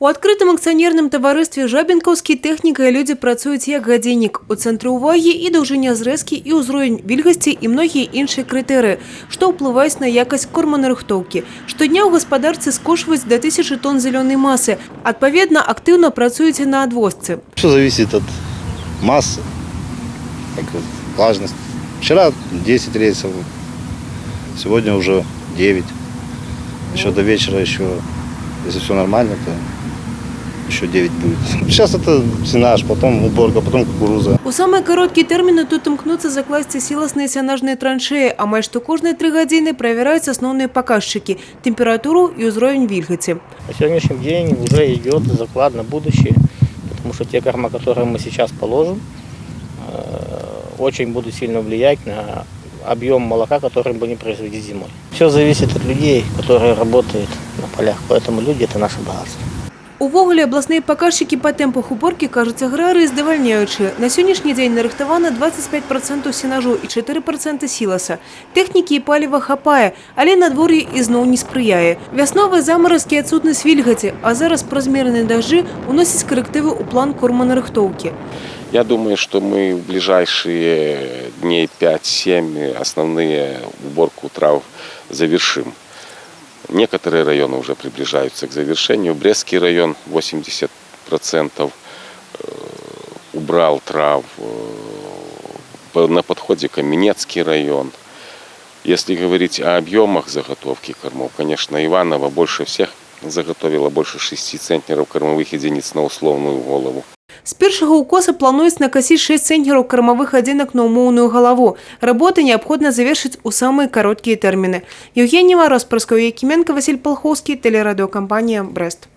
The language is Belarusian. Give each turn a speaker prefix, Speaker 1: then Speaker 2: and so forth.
Speaker 1: У адкрытым акцыянерным таварыстве «Жабінкаўскі» тэхніка і людзі працуюць як гадзіннік. У цэнтры ўвагі і даўжыня зрэзкі, і ўзровень вільгасці, і многія іншыя крытэрыі, што ўплываюць на якасць корманарыхтоўкі. Штодня ў гаспадарцы скошваюць да 1000 тонн зялёнай масы. Адпаведна, актыўна працуюць і на адвозцы.
Speaker 2: Все зависит от массы, как вот, влажность. Вчера 10 рейсов, сегодня уже 9. Еще до вечера еще, если все нормально, то еще 9 будет. Сейчас это сенаж, потом уборка, потом кукуруза.
Speaker 1: У самыя кароткія тэрміны тут імкнуцца закласці сіласныя сянажныя траншэі. Амаль што кожныя 3 гадзіны правяраюць асноўныя паказчыкі – тэмпературу і ўзровень вільгаці.
Speaker 3: На сегодняшний день уже идет заклад на будущее, потому что те корма, которые мы сейчас положим, очень будут сильно влиять на объем молока, который будем производить зимой. Все зависит от людей, которые работают на полях, поэтому люди – это наше богатство.
Speaker 1: Увогуле, абласныя паказчыкі па тэмпах уборкі, кажуць аграрыі, здавальняючыя. На сённяшні дзень нарыхтавана 25% сенажу і 4% сіласа. Тэхнікі і паліва хапае, але надвор'е ізноў не спрыяе. Вясновыя замаразкі і адсутнасць вільгаці, а зараз празмерныя дажджы уносяць карэктывы ў план корманарыхтоўкі.
Speaker 4: Я думаю, что мы в ближайшие дней 5-7 основные уборку трав завершим. Некоторые районы уже приближаются к завершению. Брестский район 80% убрал трав. На подходе Каменецкий район. Если говорить о объемах заготовки кормов, конечно, Иваново больше всех заготовила, больше 6 центнеров кормовых единиц на условную голову.
Speaker 1: З першага ўкоса плануюць накасіць 6 цэнтнераў кармавых адзінак на ўмоўную галаву. Работы неабходна завершыць у самыя кароткія тэрміны. Яўгенія Мароз, Праскоўя Якіменка, Васіль Палхоўскі, тэлерадыёкампанія «Брэст».